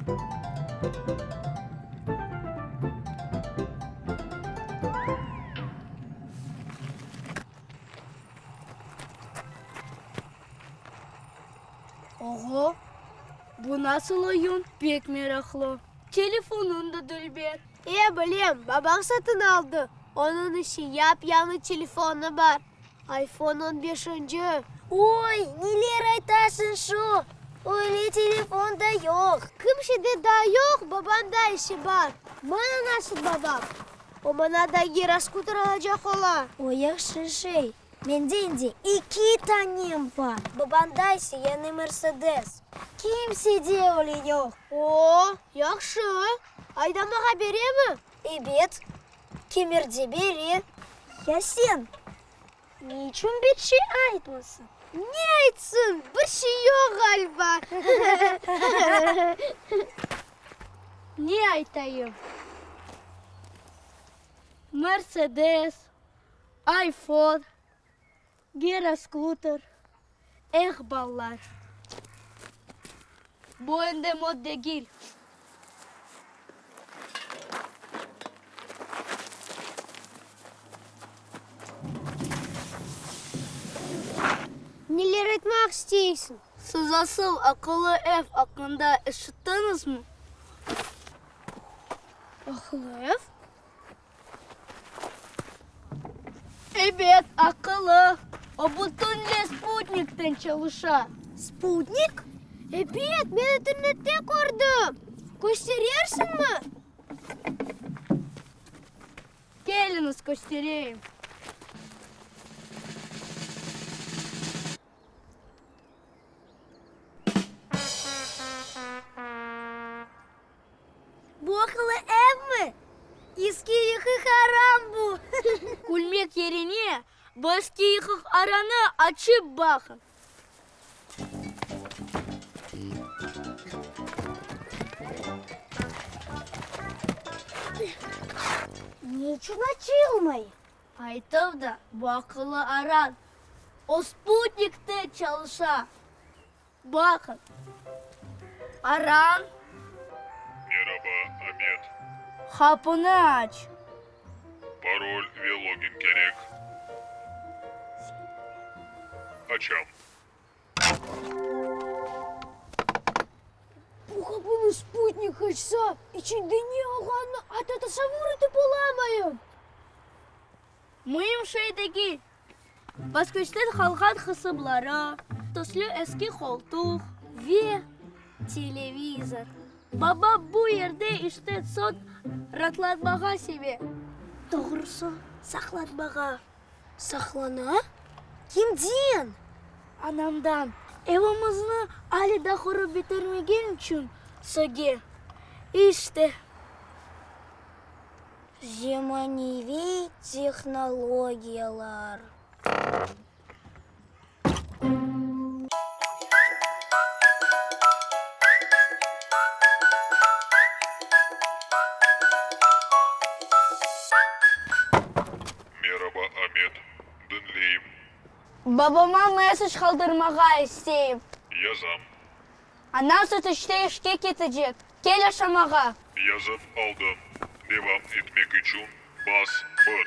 Oğo, bu nasıl oyun, pek meraqlı. Telefonıñ da dülber. E, bilem, babam satın aldı. Onıñ ise yap-yañı telefonı bar, Ayfon on beşinci. Oy, neler aytasıñ şu? Öyle telefon da yoq. Kimsede daa yoq, babamda ise bar. Mana nasıl babam! O maña da giroskutер alacaq ola. O yahşı şey. Mende endi eki tanem bar. Babamda ise yañı Mersedes. Kimsede öyle yoq. O, yahşı. Aydamağa beremi? Ebet, kimerde bere. Ya sen? Ne içün bir şey aytmasıñ? Ne aytsın, bir şey yoq ğaliba. Ne aytayım? Mersedes, Ayfon, giroskutер, eh, ballar, bu endi mod degil. Neler aytmaq isteysiñ? Siz asıl aqıllı ev aqqında eşittiñizmi? Aqıllı ev? Ebet, aqıllı. O bütünley sputnikten çalışa. Sputnik? Ebet, men internette kördim. Kösterersiñmi? Keliñiz, köstereyim. Bu aqıllı evmi? Eski yıqıq aran bu! Külmek yerine, bu eski yıqıq aranı açıp baqıñ. Ne içün açılmay? Aytım da, bu aqıllı aran, o sputnikte çalışa. Baqıñ, aran. Meraba, Amet. Qapını aç. Parol ve login kerek. Açam. Bu qapını sputnik açsa, içinde ne olğanını atta tasavur etip olamayım. Müim şey degil, Basqıçtan qalğan qısımları, tüslü eski qoltuq ve televizor. Babam bu yerde işten soñ raatlanmağa seve. Doğrusı, saqlanmağa. Saqlana? Kimden? Anamdan. Evimizni ale daa qurıp bitirmegen içün söge. İşte. Zemaneviy tehnologiyalar. Meraba, Amet. Diñleyim. Babama mesaj qaldırmağa isteyim. Yazam. Anam süt işte işke ketecek. Kel aşamağa. Yazıp aldım. Devam etmek içün bas bir.